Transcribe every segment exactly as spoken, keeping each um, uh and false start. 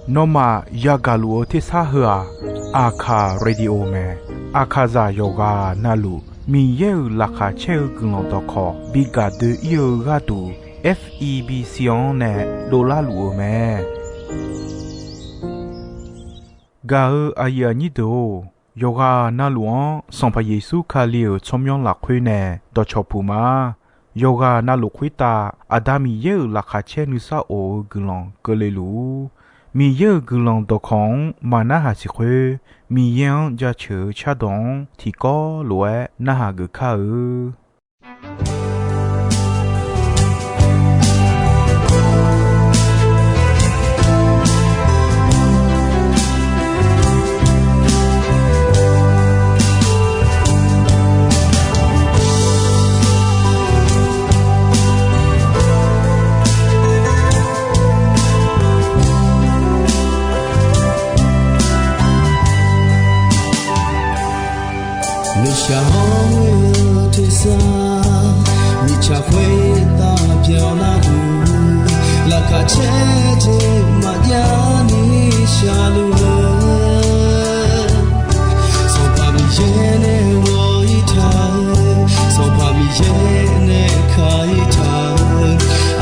Nawmaf yagaq luf-eu tersar heu-aq, Aqkaq Radio mae. Aqkaqzaq yawqghaq navluf Miqyaer-euq laqkhaq caer-eu guiqlanq dawqkawq bi gaq doe-ir-eu gharduq, F E B C-anr nae dovlar luf-eu mae. Gaq-eu aqyuif aqnyir deuq-or, yawqghaq navluf-anr Sanqpaq Yeqsur Kali-euq tsawrmyanr lafkhoer nae dawqcawq puq ma. Yawqghaq navluf khoertav Aqda Miqyaer-euq laqkhaq caer nuisar of-eu guiqlanq keuvle luf-ur. Miqyaer-euq guiqlanq dawqkawq-anr maq narhaq siq khoer, Miqyaer-anr jaceuq-eu cardawq-anr tiqkawv lof-aer narhaq geuf kar-eu. Nuishaq hawr-eu tersar, mirtsaq khoertav byanlar-eu, laqkhaq caer jeq maqjav ni shaqluf-eu, Sanqpaq Miqyaer nae ghawq-ir taq-eu, Sanqpaq Miqyaer nae ka-ir taq-eu,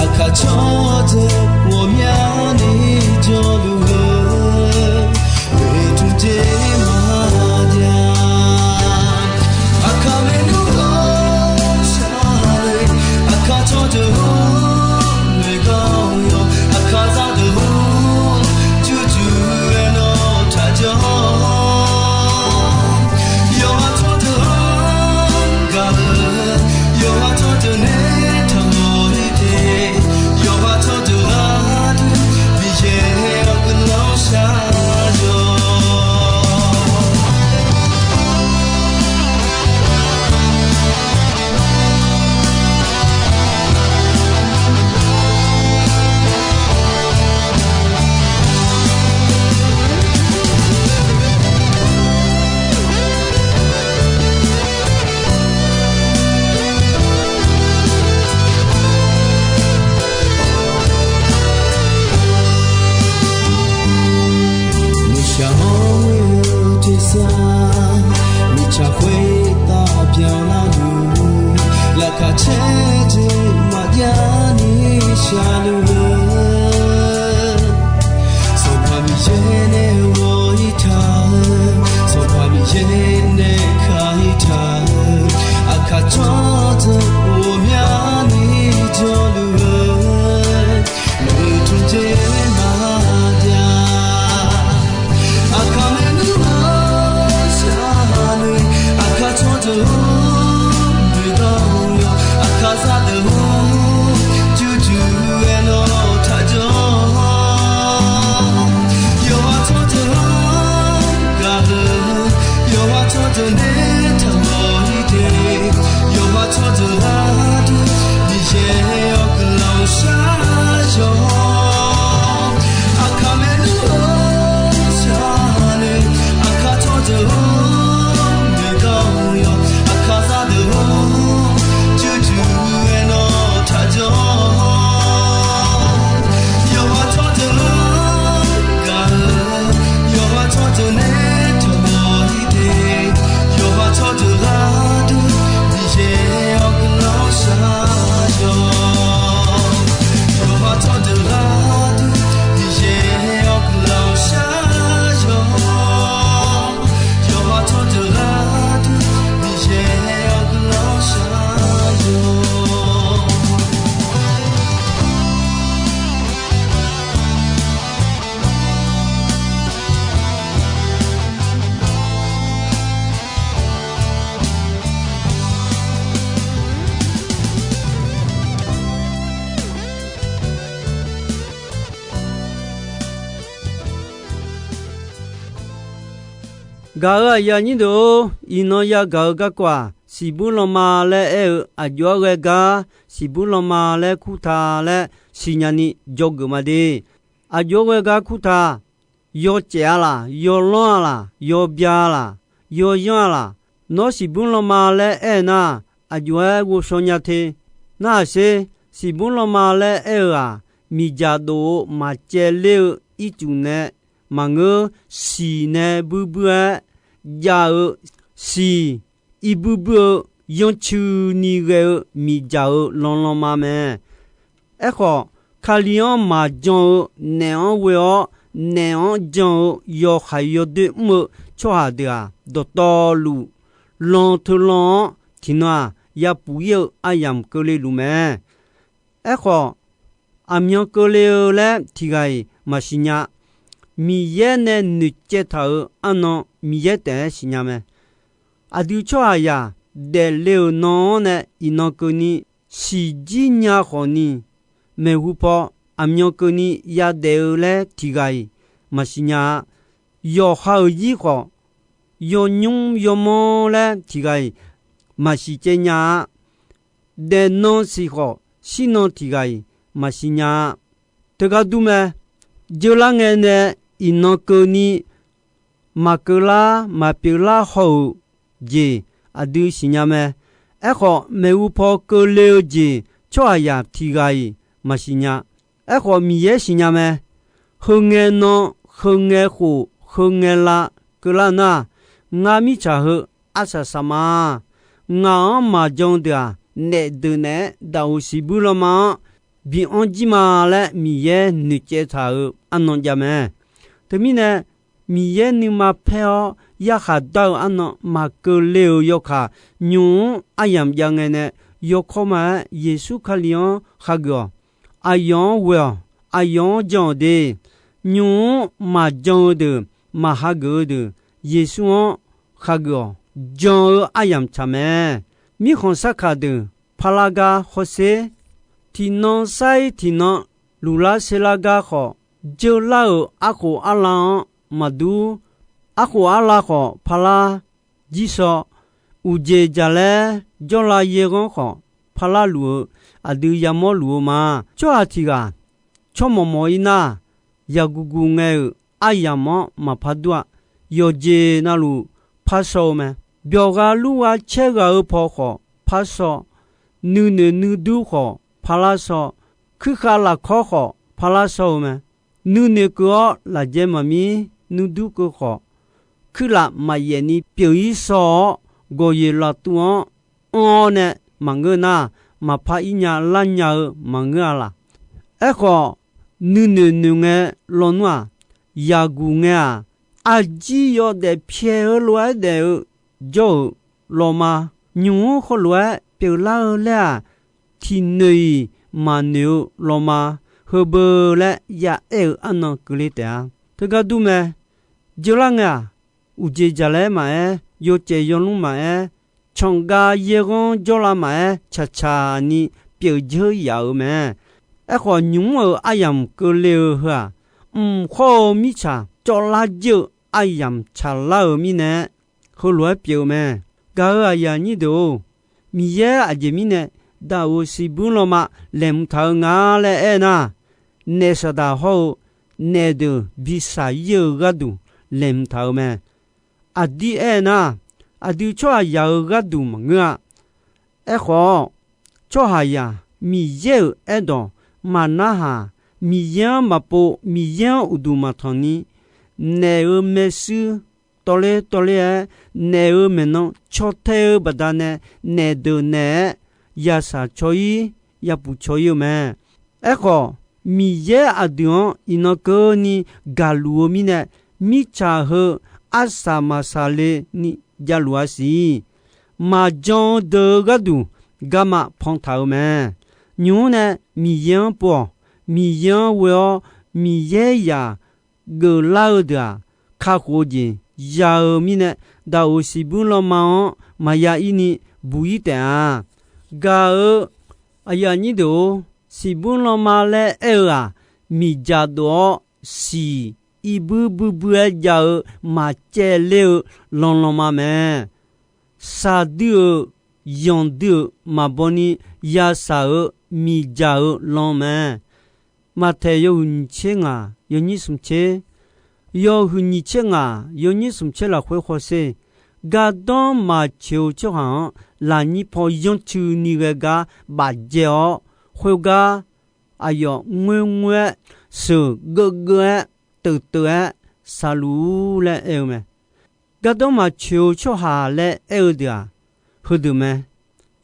aqkaq tsawrdeuq ghawqmyani jawrluf-eu, oeqtmq jeq maqjav. Aqkaq maernmr ghawqshaq-eu, aqkaq tsawrdeuq-or, noeqgar-awr yawq, aqkaq zaqdeuq-or, jurjur-aer nawr taqjanr. Yawqha tsawrdeuq-anr gaq-eu, yawqha tsawrdeuq nae taqmawf-ir te. Yawqha tsawrdeuq gharduq Miqyaer-awr guiqlanq shar-awq. Nuishaq hawr-eu tersar, mirtsaq khoertav byanlar-eu, laqkhaq caer jeq maqjav ni shaqluf-eu, Sanqpaq Miqyaer nae ghawq-ir taq-eu, Sanqpaq Miqyaer nae ka-ir taq-eu, aqkaq tsawrdeuq ghawqmyani jawrluf-eu, oeqtmq jeq maqjav. Aqkaq maernmr ghawqshaq-eu, aqkaq tsawrdeuq-or, noeqgar-awr yawq, aqkaq zaqdeuq-or, jurjur-aer nawr taqjanr. Yawqha tsawrdeuq-anr gaq-eu, yawqha tsawrdeuq nae taqmawf-ir te. Yawqha tsawrdeuq gharduq Miqyaer-awr guiqlanq shar-awq. Aqkaq maernmr ghawqshaq-eu, aqkaq tsawrdeuq-or, noeqgar-awr yawq, aqkaq zaqdeuq-or, jurjur-aer nawr taqjanr. Yawqha tsawrdeuq-anr gaq-eu, yawqha tsawrdeuq nae taqmawf-ir te. Yawqha tsawrdeuq gharduq Miqyaer-awr guiqlanq shar-awq. Yawqha tsawrdeuq gharduq Miqyaer-awr guiqlanq shar-awq. Yawqha tsawrdeuq gharduq Miqyaer-awr guiqlanq shar-awq. Gaq-euq aqyuif aqnyir deuq-or, iqnan yagaq-eu garkawv-aq, siqbur lanma laer aer-eu aqjox-aer ghae gar siqbur lanma laer kurtaq laer siqnya ni dzawgeuf ma de. Aqjox-aer ghae gar kurtaq, yawcaef-a laq, yawlanr-a laq, yawbya-a laq, yawyanr-a laq, nawr siqbur lanma laer aer-eu nar, aqjox-aer ghovshaw nya te. Narhaq sher, siqbur lanma laer aer-eu-aq, miqdzaq dof-eu maqcaev ler-eu ircuf nae maqngeur. Siq nae buir buir-aer jav-eu siq, ir buir buir-eu yanrcuini ghae-eu miqdzaq-euq lanlanma mae. Aerkhawf, Kali-anr maqjan-eu naef-anr ghoe-awr, naef-anr jan-eu yawhaiq yawdoer mr-eu tsawrhaq deuq-aq, dawqtawvluf lan teulan-anr tiqnan-aq, yapuf ir-eu aryamq keuvle luf mae. Aerkhawf, aqmyan keuvle-eu laer tiq ghaq-iq maqsiq nya. Miqyaer nae noeqcaev taq-euq arnan Miqyaer taef-aer siqnya mae. Aqdui tsawrhaqzaq daefle-euq nan-anr nae iqnan keuvni siqjir nya khawfni, maeqhu paw aqmyan keuvni yadaef-eu laer tiq ghaq-iq maqsiq nya-a. Yawqha-euq zir khawf, yawnymr yawmanr laer tiq ghaq-iq maqsiq caev nya-a. Daefnan siq khawf, shirnan tiq ghaq-iq maqsiq nya-a. Teugar dur mae. Jeurlar ngae nae iqnan keuvni maqkeuv lar maqpyeuf lar haw-euq jeq aqdui siqnya mae. Aerkhawf, maeqhu paw keuvle-eu jeq tsawrhaqzaq tiq ghaq-iq maqsiq nya. Aerkhawf, Miqyaer siqnya mae. Heu ngae nan, heu ngae khof, heu ngae lav keuvlar nar, ngar mirtsaq heu arsaq saq ma. Ngaq-anr maqjan-eu deuq-aq, naef deuq naeq-aer daqoq siqbuir lanma-anr bi anr jir ma laer Miqyaer noeqcaev taq-euq arnan jav mae. Teumirnae, Miqyaer nuima paer-awr yarkhaq dar-eu arnan maqkeuvle-euq yawkaq nymq-mr aryamq jav ngae nae, yawkawr ma-aer Yeqsur Kali-anr hageuf-awq. Aqyawf-anr ghoe-awq. Aqyawf-anr jan-awq de. Nymq-mr maqjan-eu deuq, maqhageuf-eu deuq, Yeqsur-anr hageuf-awq. Jan-eu aryamq tsaq mae. Mirkhanq sarkaq deuq parlar gar hawsher. Tiqnan sair tiqnan luflar serlar gar khawf, jeurlar-euq arkhof arlav-anr maqdur. Arkhof arlav khawf parlar jir shaw. Uqjeq jaqlaer jawrlav yaerghanr khawf parlar luf-eu, aqdui yamawr luf-eu ma. Tsawrhaq tiq ghaq tsawrmawq mawq-ir nar, yaqguq guq ngae-euq aryamq-anr maqpar dur-a. Yawqjeq navluf par shaw-eu mae. Byawq gha lur gha caer ghaq-eu paw khawf par shaw. Nuinoeq nuidur khawf parlar shaw. Kuirkhav lafkawr khawf parlar shaw-eu mae. Nuinoeq keuv-awr lafjaev maqmir nuidur keuv khawf, kuirlaf maqyaef ni pyeuf-ir shaw-awr, gawqyeq laftuv-anr anr-awr nae maqngeur nar, maqpar ir nya lar nya-eu maqngeur-a laq. Aerkhawf, nuinoeq noeq ngae lawnmr-aq, yaqguq ngae-aq, arjir yawdaef pyaeq heulof-aer daef-eu jawr-euq lawma, nymq-mr heulof-aer pyeuflar-eu laer-aq, tiqnoeq-iq maqnoeq-eu lawma, heubeu laer yaaer-euq arnan keuvle taef-a. Teugar dur mae. Jeurlar ngae-aq, uqjeq jaqlaer maqaer, yawcaef yawlmr maqaer, canqgav yaerghanr jawrlav maqaer, caqcaq ni pyeuf dzeur yaf-euq mae. Aerkhawf, nymq-mr-euq aryamq keuvle-eu heu-aq, mq khawr-eu mirtsaq cawvlar jir-eu aryamq tsaqlar-euq mirnae, heulof-aer pyeuf-eu mae. Gaq-euq aqyuif aqnyir deuq-or, Miqyaer aqjeq mirnae daqoq siqbuir lanma laeqhmq taq-eu nga laer aer nar, naef saqdaq hawr-eu naef deuq bi shaq-ir-eu gharduq laeqhmq taq-eu mae. Aqdir aer nar, aqdui tsawrhaqzaq-euq gharduq maqngeur-a. Aerkhawf, tsawrhaqzaq Miqyaer-euq aerdawq maqnarhaq, Miqyaer-anr maqpov, Miqyaer-anr uqduq maqtanq ni, naef-euq maershuir tawvler tawvler-aer, naef-euq maeqnan caw tae-eu baqdanae, naef deuq naeq-aer yashaq caw-ir, yapuq caw-ir-eu mae. Aerkhawf, Miqyaer aqdui-anr iqnan keuvni gaqluf-eu mirnae, mirtsaq heu arsaq maqsaq le ni javluf-a siq. Maqjan-eu deuq-eu gharduq garma pantaq-eu mae. Nymq-mr nae Miqyaer-anr pov-awq. Miqyaer-anr ghoe-awr, Miqyaer yaq geuflar-eu deuq-aq, kakhof-eu jeq ya-eu mirnae, daqoq siqbuir lanma-anr maqya ir ni buq-ir taef-a. Gaq-eu aqyuif aqnyir deuq-or, siqbuir lanma laer aer-eu-aq, miqdzaq dof-awr siq irbuir buir buir-aer jav-eu maqcaevler-eu lanlanma mae. Shaqdui-euq, yanqdui-euq maqbaw ni yashaq-eu miqdzaq-eu lan mae. Maqtaeq yawhuiq nyiq tser ngaq yawnyir smq tser, yawhuiq nyiq tser ngaq yawnyir smq tser lafkhoer hawsher, gardanr maqtsoeq-eu tsawrhaq-anr lafnyir paw yanrcuini ghae gar bafdzae-awr, khoergar aqyawf ngoerngoer-aer, sheuq geuvgeuv-aer, teuvteuv-aer, saqluf-ur laer aer-eu mae. Gardanr maqtsoeq-eu tsawrhaq laer aer-eu deuq-aq, heudeuq mae.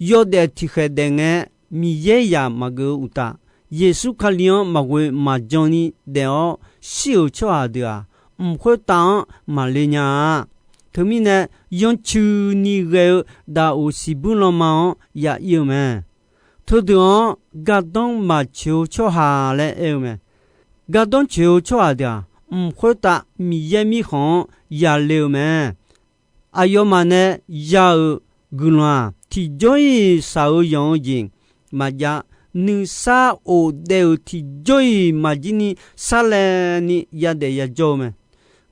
Yawdaef tiqkhaeq daef ngae, Miqyaer zaq maqgeuf-eu uqtaf, Yeqsur Kali-anr maqghoe maqjan ni daef-awr shir-euq tsawrhaq deuq-aq, mq khoertav-anr maqle nya-a. Teumirnae, yancuini ghae-eu daqoq siqbuir lanma-anr ya ir-eu mae. Teudeuq-anr gardanr maqtsoeq-eu tsawrhaq laer aer-eu mae. Gardanr tsoeq-eu tsawrhaq deuq-aq, mq khoertav Miqyaer mirkhanq-anr yale-eu mae. Aqyawfmaf nae ya-euq guiqlanq-aq, tiqjawr-iq shaq-eu yanq-eu jeq maqjav, nuisar of daef-euq tiqjawr-iq maqjir ni sarlaevni yadaef yajawr-eu mae.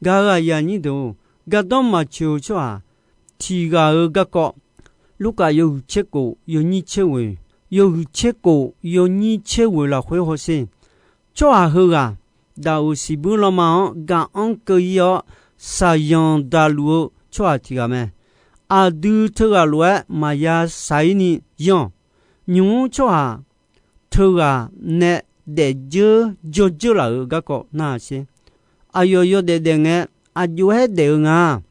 Gaq-euq aqyuif aqnyir deuq-or, gardanr maqtsoeq-eu tsawrhaq tiq ghaq-euq garkawv, Lurkaf yawhuiq tser kof yawnyir tser ghoeq, yawhuiq tser kof yawnyir tser ghoeq lafkhoer hawsher. Tsawrhaq heughaq, daqoq siqbuir lanma-anr gaq-anr keuv ir-awr, shaqyanq daqluf-eu tsawrhaq tiq ghaq mae. Aqdui teughaq lof-aer maqya shaq-ir ni yanr-awq. Nymq-mr tsawrhaq teughaq nae daefdzeur jawrdzeur laf-euq garkawv narhaq sher. Aqyawf yawdaef daef ngae, aqjox-aer daef-eu nga.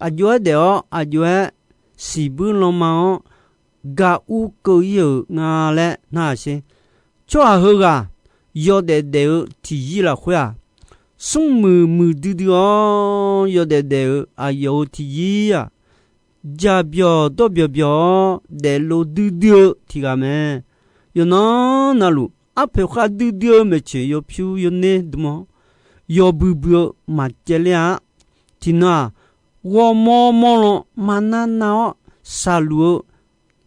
Aqjox-aer daef-awr, aqjox-aer siqbuir lanma-anr gaq ur keuv ir-euq nga laer narhaq sher. Tsawrhaq heughaq yawdaef daef-eu tiqyir lafkhoer-aq, smrmuiq muiqdui dui-awr yawdaef daef-eu aqyawf-euq tiqyir-aq, jaqbyawq dawrbyawq byawq-awr daeflov duidui-eu tiq ghaq mae. Yawqnan navluf, arpoeq khav duidui-eu maeqtsoeq yawpyur yawner dm-awr, yawbui bui-eu maqcaev ler-a. Tiqnan-aq, ghawrmawr mawr lan maqnar nar-awr shaqluf-eu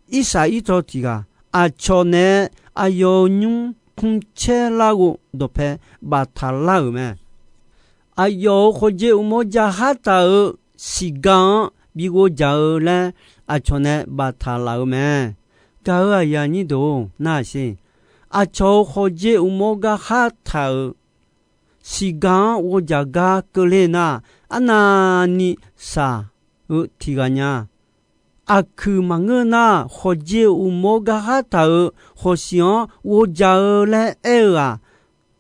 Irsaqirtaw tiq ghaq, aqcawq nae aqyawf-euq nymr kmr caer lar ghov dawqpae baftaq lar-euq mae. Aqyawf-euq khawjer uqmov ja khar taq-euq siqgar-anr bi ghov jaq-eu laer aqcawq nae baftaq laf-euq mae. Gaq-euq aqyuif aqnyir deuq-or, narhaq sher. Aqcawq-euq khawjer uqmov gar khar taq-euq siqgar-anr ghov jaq gar keuvler nar, arnavni shaq-eu tiq ghaq nya. Aqkuiq maqngeur nar, khawqjeq uqmov garkhar taq-euq khawqshiq-anr ghovjaq-eu laer aer-eu-aq,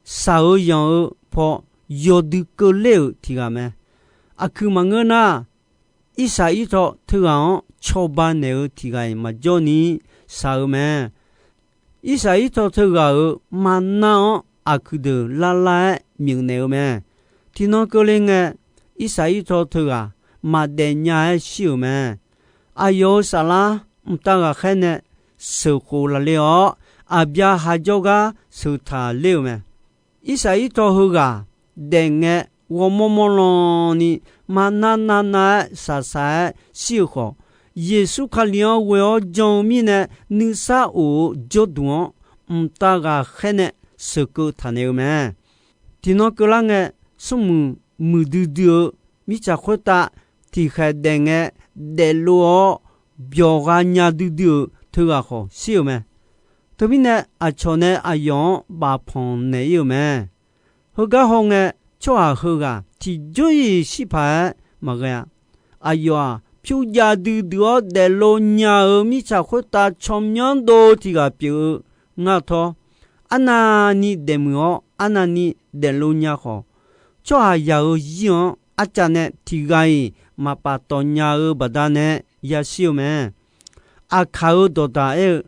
shaq-eu yanq-eu paw yawdui keuvler-euq tiq ghaq mae. Aqkuiq maqngeur nar, Irsaqirtaw teughaq-anr cawba naeq-eu tiq ghaq-iq maqjawr ni shaq-eu mae. Irsaqirtaw teughaq-euq maqnar-anr aqkuiq deuq lar lar-aer myeuf naeq-eu mae. Tiqnan keuvle ngae, Irsaqirtaw teughaq maqdaef nya-aer shir-euq mae. Aqyawf-euq saflar mqtav ghaqkhaer nae sheuqkhof lafle-awr, Aqbyaqhaq jawrgar sheuqtaq ler-euq mae. Irsaqirtaw heughaq daef ngae, ghawrmawr mawr lan ni maqnav nav nav-aer shaqshaq-aer shir-euq khawf, Yeqsur Kali-anr ghoe-awr jan-eu mirnae, nuisar of-eu jawrduq-anr mqtav ghaqkhaer nae sheuqkeuv taqnaeq-eu mae. Tiqnan keuvlar ngae, smrmuiq muiqdui dui-eu mirtsaq khoertav tiqkhaeq daef ngae, daeflov-awr byawq gha nya duidui-euq teughaq khawf shir-euq mae. Teumirnae, aqcawq nae aqyawf-anr bafpanq naeq ir-euq mae. Heugar hawngae, tsawrhaq heughaq tiqjawr-iq shir paq-aer maqghae-a. Aqyawf-aq, pyur jav duidui-awr daeflov nya-eu mirtsaq khoertav tsawrmyanr dov tiq ghaq pyeuf-eu ngar tawr, arnavni daefmuiq-awr arnavni daeflov nya khawf, tsawrhaqzaq-euq zir-anr arcav nae tiq ghaq-iq maqpaf tawf nya-eu baqdanae yashir-eu mae. Aqkaq-euq dawqdaq aer-eu,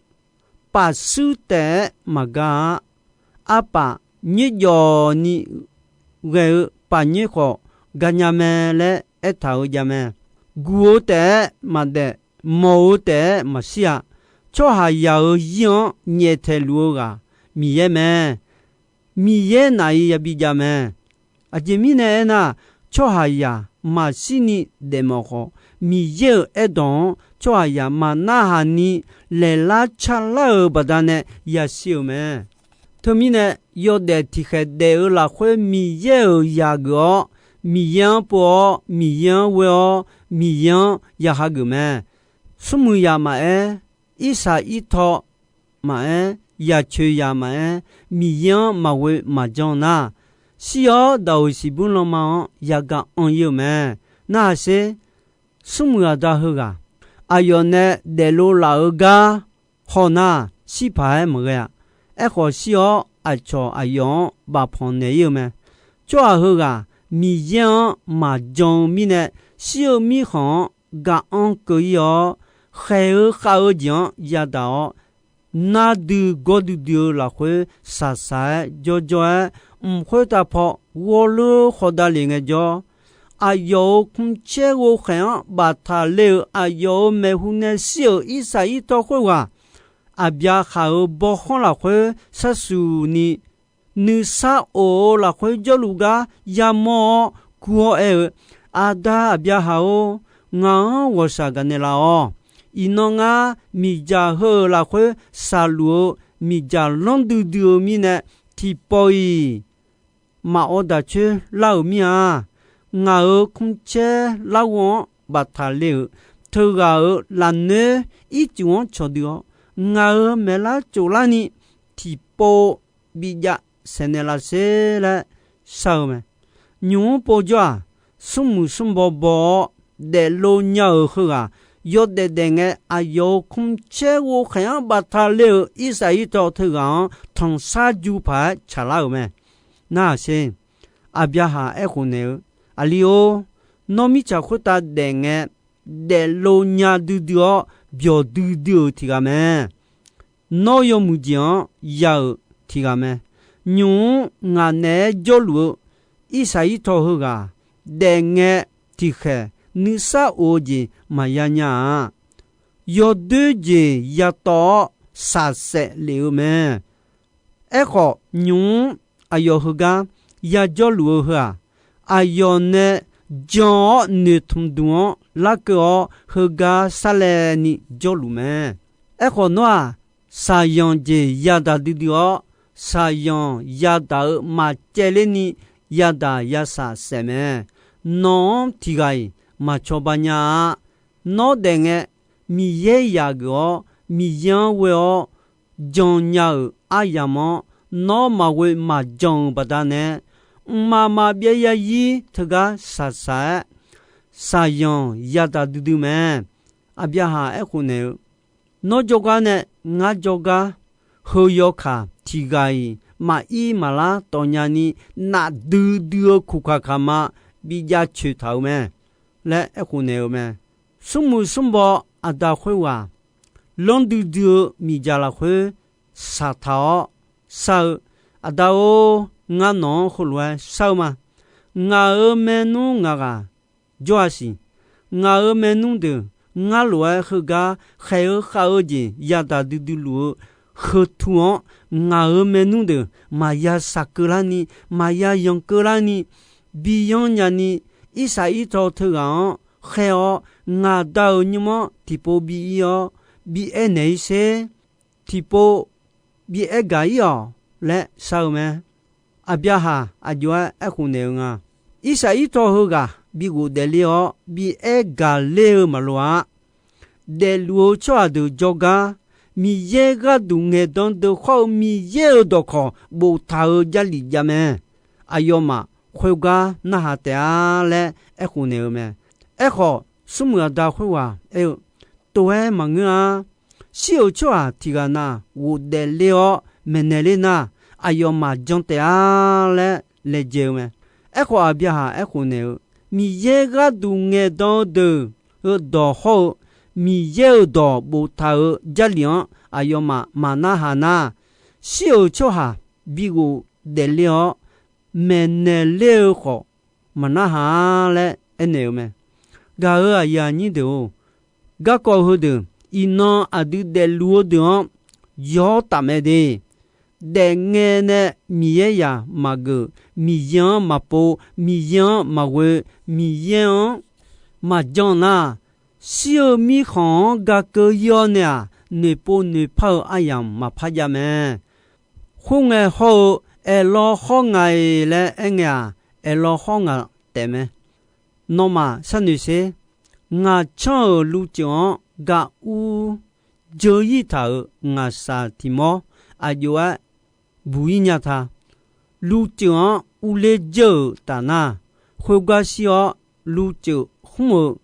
pafshuir taef-aer maqgar-a. Arpaf nyoerjawf ni ghae-eu pafnyoer khawf, ganya mae laer aertaq-eu jav mae. Guq-eu taef-aer maqdaef, mawq-eu taef-aer maqshir-a. Tsawrhaqzaq-euq zir-anr nyaeftaeq luf-eu ghaq Miqyaer mae. Miqyaer naf-iq yabi jav mae. Aqjeq mirnae aernar, tsawrhaqzaq maqshirni daefmawf khawf, Miqyaer-euq aerdawq-anr tsawrhaqzaq maqnarhaq ni laeqlar carlar-euq baqdanae yashir-euq mae. Teumirnae, yawdaef tiqkhaeq daef-eu lafkhoer Miqyaer-euq zaq geuf-awr, Miqyaer-anr pov-awr, Miqyaer-anr ghoe-awr, Miqyaer-anr ya hageuf mae. Smrmuiq zaq maqaer, Irsaqirtaw maqaer, yaqcoeq zaq maqaer, Miqyaer-anr maqghoe maqjan nar, shir-awr daqoq siqbur lanma-anr yagaq anr ir-eu mae. Narhaq sher, smrmuiq aqda heughaq, aqyawf nae daeflov laf-eu gar haw nar, shir paq-aer maqghae-a. Aerkhawf, shir-awr aqcawq aqyawf-anr bafpanq naeq-ir-eu mae. Tsawrhaq heughaq Miqyaer-anr maqjan-eu mirnae, shir-eu mirkhanq-anr gaq-anr keuv-ir-awr, khaeq-eu khav-eu jeq-anr yadaq-awr, nar dui gawr duidui-eu lafkhoer, shaqshaq-aer jawrjawr-aer, mq khoertav paw ghawrleur khawdav lef ngae jawr, aqyawf-euq kmrcaer ghovkhaeq-anr baftaq le-euq aqyawf-euq maeqhu nae shir-euq Irsaqir tawv khoerghaq, Aqbyaqhaq-euq bawkhanr lafkhoer sharsuq ni, nuisar of-eu lafkhoer jawrluf gar yamawr-awr kur-awr aer-eu, Aqda Aqbyaqhaq-or, ngaq-anr ghawqshaq gaqnaeq laf-awq. Iqnan ngar miqdzaq heu-euq lafkhoer shaqluf-eu miqdzaq lanr duidui-eu mirnae, tiqpawf-iq maqawv daq coer lar-euq mir-a. Ngaq-euq kmrcaer larghov-anr baftaq le-euq teughaq-euq lafnoer ircuf-anr cawqdui-awr, ngaq-euq maeqlar tsoflarni tiqpov bijav saeqnaeq laf sher laer shar-eu mae. Nymq-mr povjawr-aq, smrmuiq smrbaw baw-awr daeflov nya-euq heughaq yawdaef daef ngae, aqyawf-euq kmrcaer ghovkhaeq-anr baftaq le-euq Irsaqir tawv teughaq-anr tanqsar ju paq-aer tsaqlar-euq mae. Narhaq sher. Aqbyaqhaq aerkhof naeq-eu, Aqli-or, nawr mirtsaq khoertav daef ngae, daeflov nya duidui-awr byawq duidui-euq tiq ghaq mae. Nawr yawmuiq jeq-anr ya-euq tiq ghaq mae. Nymq-mr ngaq naeq-aer jawrluf-eu Irsaqir tawv heughaq daefngae tiqkhaeq nuisar of-eu jeq maqya nya-a. Yawdoer jeq yatawv-awr shaqsaef lef-eu mae. Aerkhawf, nymq-mr aqyawf heugar yajawrluf-eu heu-aq, aqyawf nae jan-awr noeqtmq dmq-anr larkeuv-awr heugar sarlaevni jawrluf mae. Aerkhawf, nawr-aq, shaqyanq jeq yadaq duidui-awr, shaqyanq yadaq-eu maqcaevler ni yadaq yashaq saef mae. Nawq-anr tiq ghaq-iq maq cawba nya-a. Nawr daef ngae, Miqyaer yaq geuf-awr, Miqyaer-anr ghoe-awr jan nya-euq aryamq-anr nawr maqghoe maqjan-euq baqdanae, mqmaq maqbyav yazir teugar shaqshaq-aer, shaqyanq yadaq duidui mae. Aqbyaqhaq aerkhof naeq-eu, Nawr jawrgar nae ngar jawrgar, heu yawkaq tiq ghaq-iq maqir maqlar tawfnya ni, nafdui dui-eu kuqkaq kaqma bi jav coeq taq-euq mae laer aerkhof naeq-eu mae. Smrmuiq smrbaw aqda khoerghaq lanr duidui-eu miqdzaq lafkhoer shaqtaq-awr shar-eu, Aqda-or, ngar nawq-anr heulof-aer shar-eu ma. Ngaq-euq maernmr ngaq ghaq jawr-a siq. Ngaq-euq maernmr deuq ngar lof-aer heugar khaeq-eu khav-eu jeq yadaq duidui luf-eu heutu-anr, ngaq-euq maernmr deuq maqya shaq keuvlarni, maqya yanq keuvlarni, bi yanr nyani, Irsaqir tawv teughaq-anr khaer-awr, ngaq Da-euq nymr-anr tiqpov bi ir-awr, bi aernaeq-ir sher. Tiqpov bi aer gaq-ir-awq laer shar-eu mae. Aqbyaqhaq aqjox-aer aerkhof naeq-eu nga. Irsaqir tawv heughaq bi ghofdaef ler-awr bi aer gaq ler-eu maqloq-a. Daefluf-eu tsawrhaq deuq jawrgar, Miqyaer gharduq ngaeqdan deuq khawr-eu Miqyaer-euq dawqkawq boftaq-eu Jarlif jav mae. Aqyawfmaf khoergar narhaq taef-a laer aerkhof naeq-eu mae. Aerkhawf, smrmuiq aqda khoerghaq aer-eu, Tov-aer maqngeur-a. Shir-euq tsawrhaq tiq ghaq na ghofdaef ler-awr maeqnaeq ler nar, aqyawfmaf jan taef-a laer laejae-eu mae. Aerkhawf, Aqbyaqhaq aerkhof naeq-eu, Miqyaer gharduq ngaeqdan-eu deuq-eu dawq hawr-eu, Miqyaer-euq dawq boftaq-eu Jarlif-anr aqyawfmaf maqnarhaq nar, shir-euq tsawrhaq bi ghofdaef ler-awr maeqnaeq ler-eu khawf maqnarhaq-a laer aernaeq-eu mae. Gaq-euq aqyuif aqnyir deuq-or, garkawv heudeuq iqnan aqdui daefluf-eu deuq-anr yawr taf mae de. Daefngae nae Miqyaer yaq maqgeuf, Miqyaer-anr maqpov, Miqyaer-anr maqghoe, Miqyaer-anr maqjan nar, shir-eu mirkhanq-anr gakeuv-ir-awr nae-aq, noeqpov noeqpar-eu aryamq maqpar jav mae. Khoerngae hawr-eu, aerlawr hawr ngaq-iq laer aerngae-aq, aerlawr hawr ngaq taef mae. Nawmaf sharnoeq sher. Ngaq canr-euq luvtsuif-anr gaq-ur dzeur-ir taq-euq ngaqshaq tiq mawr aqjox-aer buq-ir nya ta. Luvtsuif-anr urler dzeur-euq taf nar, khoergar shir-awr luvtsuif khmr-eu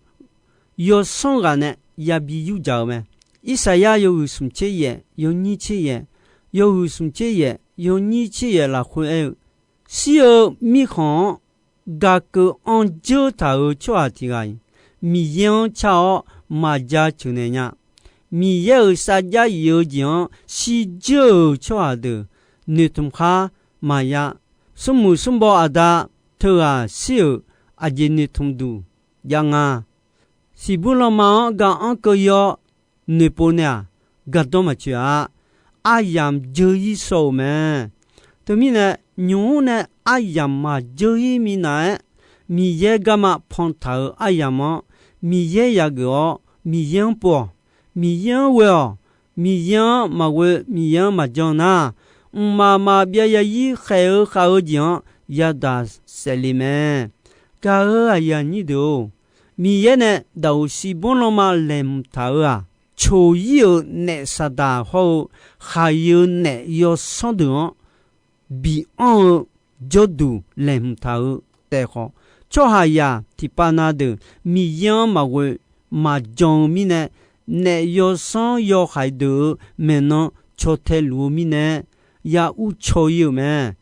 yawsanr ghaq nae yabi yurdzaq-eu mae. Irsaqyar yawhuiq smq tser yaef, yawnyir tser yaef, yawhuiq smq tser yaef, yawnyir tser yaef lafkhoer aer-eu, shir-eu mirkhanq-anr gakeuv anr dzeur taq-euq tsawrhaq tiq ghaq-iq, Miqyaer-anr car-awr maq jaceuq naeq nya. Miqyaer-euq sarjax yif-eu jeq-anr shirdzeur-euq tsawrhaq deuq noeqtmq khar maqya. Smrmuiq smrbaw aqda teughaq shir-euq aqjeq noeqtmq duq jav nga. Siqbur lanma-anr ga anr keuv-ir-awr noeqpov nae-aq, gardanr maqtsoeq-a. Aryamq dzeur-ir shaw-euq mae. Teumirnae, nymq-mr nae aryamq maqdzeur-ir minav-aer, Miqyaer garma pantaq-euq aryamq-anr Miqyaer yageuf-awr Miqyaer-anr pov-awq. Miqyaer-anr ghoe-awq. Miqyaer-anr maqghoe, Miqyaer-anr maqjan nar, mqmaq maqbyav ya-ir khaeq-eu khav-eu jeq-anr yadaq saefle mae. Gaq-euq aqyuif aqnyir deuq-or, Miqyaer nae daqoqsiq bmr lanma laeqhmq taq-euq-aq, coq-ir-euq naef saqdaq hawr-eu khaqyeu naef yawsanr deuq-anr bianr-eu jawrduq laeqhmq taq-eu taef khawf, tsawrhaqzaq tiqpav na deuq Miqyaer-anr maqghoe maqjan-eu mirnae, naef yawsanr yawhaiq deuq-euq maeqnan caw tae luf-eu mirnae, ya uvcaw-ir-euq mae.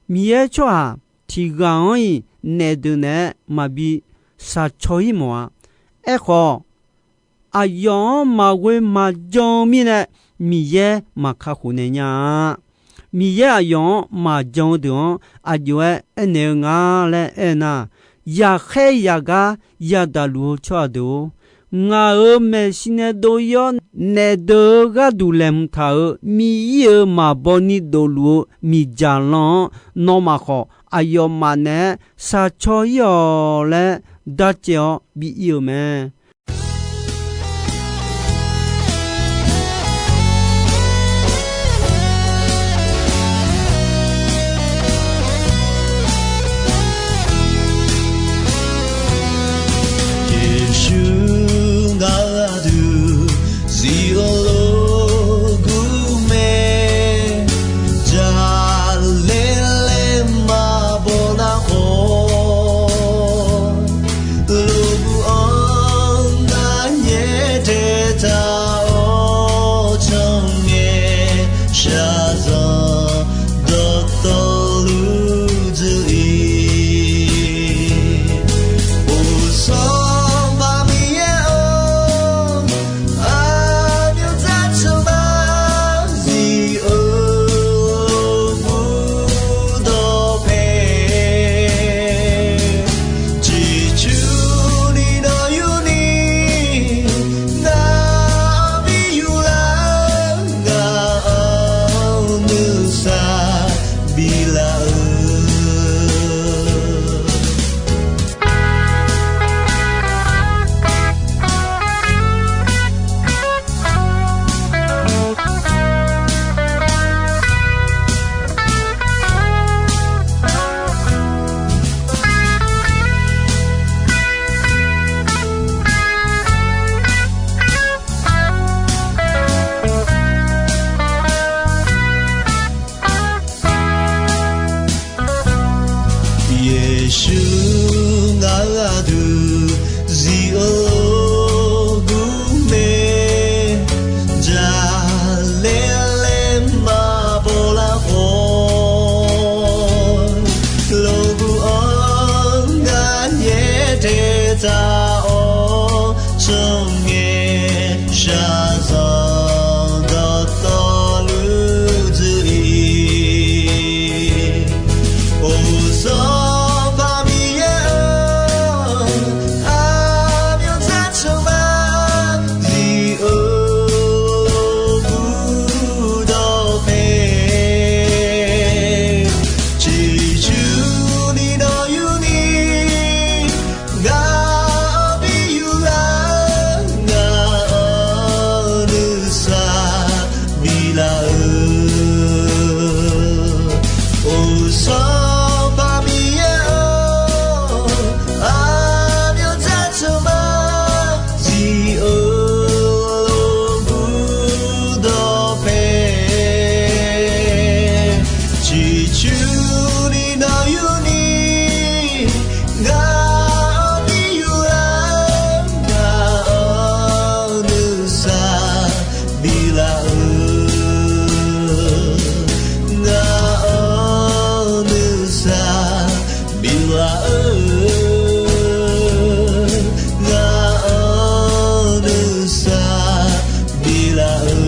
Miqyaer tsawrhaq tiq ghaq-anr-iq naef deuq naeq-aer maqbi shaqcaw-ir mawf-a. Aerkhawf, aqyawf-anr maqghoe maqjan-eu mirnae, Miqyaer maqkakhof naeq nya-a. Miqyaer aqyawf-anr maqjan-eu deuq-anr aqjox-aer aernaeq-eu nga laer aernar, yaqkhaer yaqgar yadaq luf-eu tsawrhaq deuq-or, ngaq-euq maeqshi nae dov-ir-awr naef deuq-euq gharduq laeqhmq taq-euq miq-ir-euq maqbaw ni dofluf-eu miqdzaq lan-anr, nawmaf khawf aqyawfmaf naeq-aer shaqcaw-ir-awq laer darcaev-awr bi ir-eu mae. Yeqsur ngar aqdui zif-eu lof gur mae, jaqlaer laer maqbaw nar khawf, lof gur-anr ngar nyaer tae taq-awr, tsawrngae shaqzanq dawqtawvluf dzuif-ir. Uqsanr Miqyaer-or, aqmyanluf tsawrhaq zif-eu lof gur dawqpae, ciqcurni dawq yurni, ngaq-anr bi yur lar, ngaq-anr nuisar biflaf-eu. Yeqsur ngar aqdui zif-eu lof gur mae, jaqlaer laer maqbaw lar khawf, lof gur-anr ngar nyaer tae taq-awr, tsawrngae shaqzanq dawqtawvluf dzuif-ir. Uqsanr Miqyaer-or, aqmyanluf tsawrhaq zif-eu lof gur dawqpae, ciqcurni dawq yurni, ngaq-anr bi yur lar, ngaq-anr nuisar biflaf-eu. Uqsanr Miqyaer-or, aqmyanluf tsawrhaq zif-eu lof gur dawqpae, ciqcurni dawq yurni, ngaq-anr bi yur lar, ngaq-anr nuisar biflaf-eu. Ngaq Saq biflaf-eu, ngaq-anr nuisar biflaf-eu.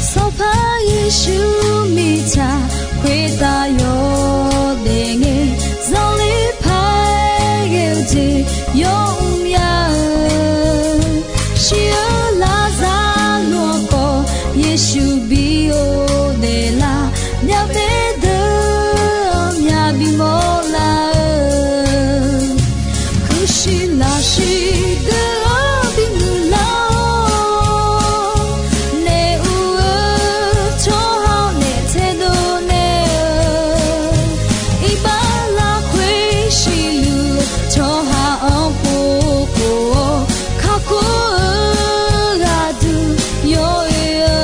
Sanqpaq Yeqsur mirtsaq khoertav yawdaef ngae, zanqler paq-aer ghae-eu jeq yawmr ya-eu, shir-eu Laqzaqloq-anr khawf Yeqsur bi-eu daeflar, myavbaef deuq-anr myavbi mawrlar-eu, kuirshiq lafshiq deuq-anr bimuiq lar-awr, naef ur-eu tsawrhaq-anr naef taedov naeq-eu, iqbax lafkhoer siqluf-eu tsawrhaq-anr povkhof-awr, kakhof-eu ghaqduq yawoe-eu.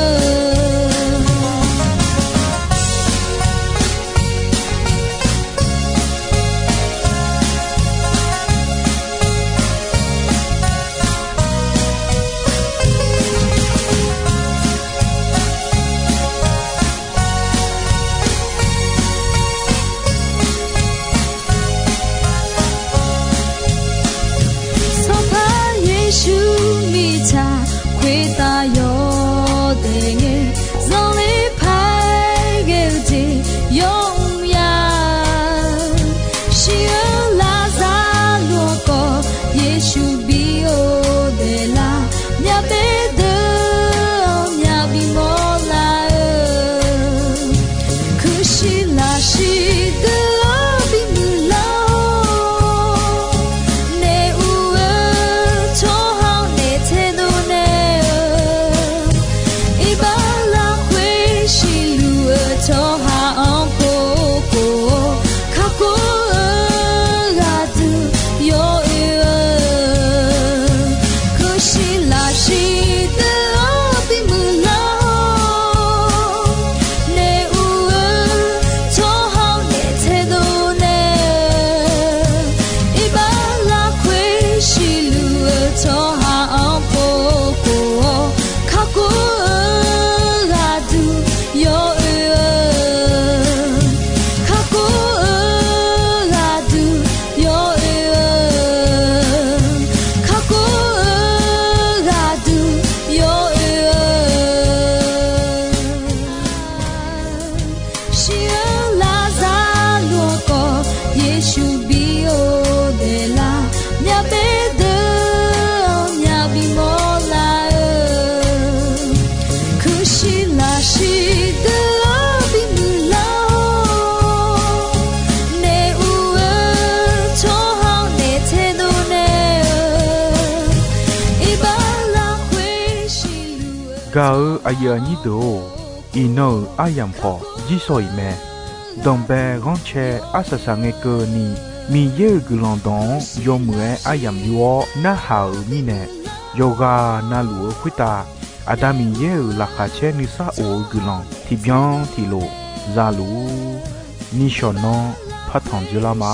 Sanqpaq Yeqsur mirtsaq khoertav yawdaef ngae, zanqler paq-aer ghae-eu jeq yawmr ya, shir-eu Laqzaqloq-anr khawf Yeqsur bi-eu daeflar, myavbaef deuq-anr myavbi mawrlar-eu, kuirshiq lafshiq deuq-anr bimuiq lar-awr, naef ur-eu tsawrhaq-anr naef taedov naeq-eu, iqbax lafkhoer siqluf-eu tsawrhaq-anr povkhof-awr, kakhof-eu ghaqduq yawoe-eu, kuirshiq lafshiq deuq-anr bimuiq lar-awr, naef ur-eu tsawrhaq-anr naef taedov naeq-eu, iqbax lafkhoer siqluf-eu tsawrhaq-anr povkhof-awr, kakhof-eu ghaqduq yawoe-eu, kakhof-eu ghaqduq yawoe-eu, kakhof-eu ghaqduq yawoe-eu, shir-eu Laqzaqloq-anr khawf Yeqsur bi-eu daeflar, myavbaef deuq-anr myavbi mawrlar-eu, kuirshiq lafshiq deuq-anr bimuiq lar-awr, naef ur-eu tsawrhaq-anr naef taedov naeq-eu, iqbax lafkhoer siqluf-eu. Gaq-eu aqyuif aqnyir deuq-or, iqnan-euq aryamq khawf jirsawq iq mae. Danqbae ghanrcae arsaq saq ngae keuvni, Miqyaer-euq guiqlanq dawq-anr yawmuiq-aer aryamq yur-awr narhaq-euq mirnae, yawqghaq navluf-eu khoertav Aqda Miqyaer-euq laqkhaq caer nuisar of-eu guiqlanq tiqbyan tiqlof za luf-ur. Nishawq nanr partanq dzoerlar ma.